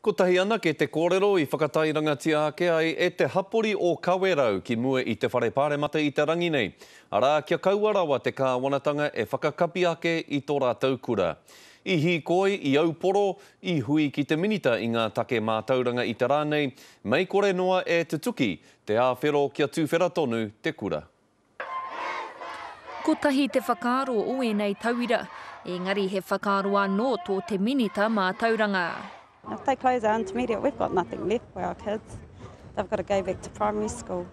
Kotahi anake te kōrero i whakatairangatia ake ai e te hapori o Kawerau ki mua i te Whare Pāremata i te rangi nei, arā, kia kaua rawa te kāwanatanga e whakakapi ake i tō rātou kura. I hīkoi, i auporo, i hui ki te Minita i ngā take mātauranga i te rā nei, mei kore noa e tutuki te āwhero kia tuwhera tonu te kura. Kotahi te whakaaro o ēnei tauira, engari he whakaaro anō tō te Minita Mātauranga. If they close our intermediate, we've got nothing left for our kids. They've got to go back to primary school.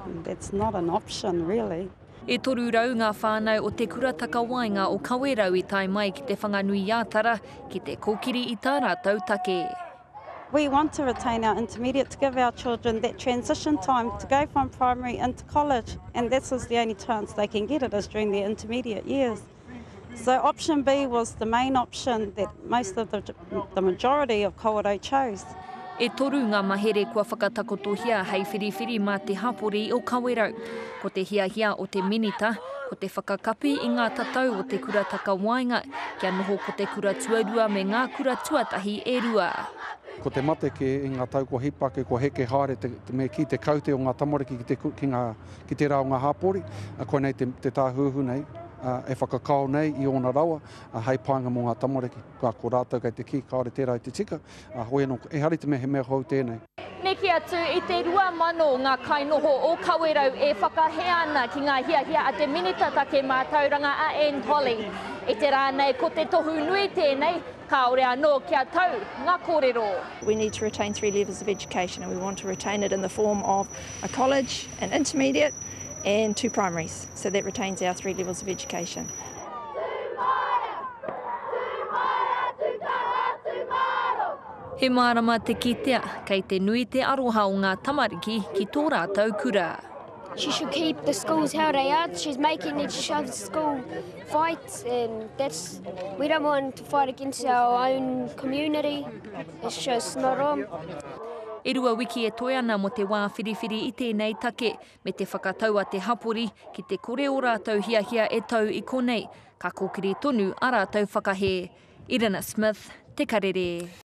And that's not an option, really. E 300 ngā whānau o Te Kura Takawaenga o Kawerau i tae mai ki Te Whanganui-ā-Tara ki te kōkiri i tā rātou take. We want to retain our intermediate to give our children that transition time to go from primary into college and this is the only chance they can get it is during their intermediate years. So option B was the main option that most of the, the majority of Kawerau chose. E toru ngā mahere kua whakatakotohia hei whiriwhiri mā te hapori o Kawerau. Ko te hiahia o te Minita, ko te whakakapi i ngā tatau o te kura takawaenga kia noho ko te kura tuarua me ngā kura tuatahi e rua. Ko te mate kē i ngā tau kua hipa ake, kua heke haere te, me kī, te kaute o ngā tamariki ki te, ki ngā, ki tērā o ngā hāpori, koinei te, te tāhuhu nei e whakakao nei i ōna rawa hei painga mō ngā tamariki. Ko rātou kei te kī, kāore tērā i te tika, hoi anō, ehara i te mea he mea hou tēnei. Neke atu i te 2,000 ngā kainoho o Kawerau e whakahē ana ki ngā hiahia a te Minita Take Mātauranga a Anne Tolley. I te rā nei ko te tohu nui tēnei, kāore anō kia tau ngā kōrero. We need to retain three levels of education and we want to retain it in the form of a college, an intermediate and two primaries. So that retains our three levels of education. He mārama te kitea, kei te nui te aroha o ngā tamariki ki tō rātou kura. She should keep the schools how they are. She's making each other school fight and that's we don't want to fight against our own community. It's just not on. E rua wiki e toe ana mō te wā whiriwhiri i tēnei take, me te whakatau a te hapori ki te kore ō rātou hiahia e tau i konei, ka kōkiri tonu ā rātou whakahē. Irina Smith, Te Karere.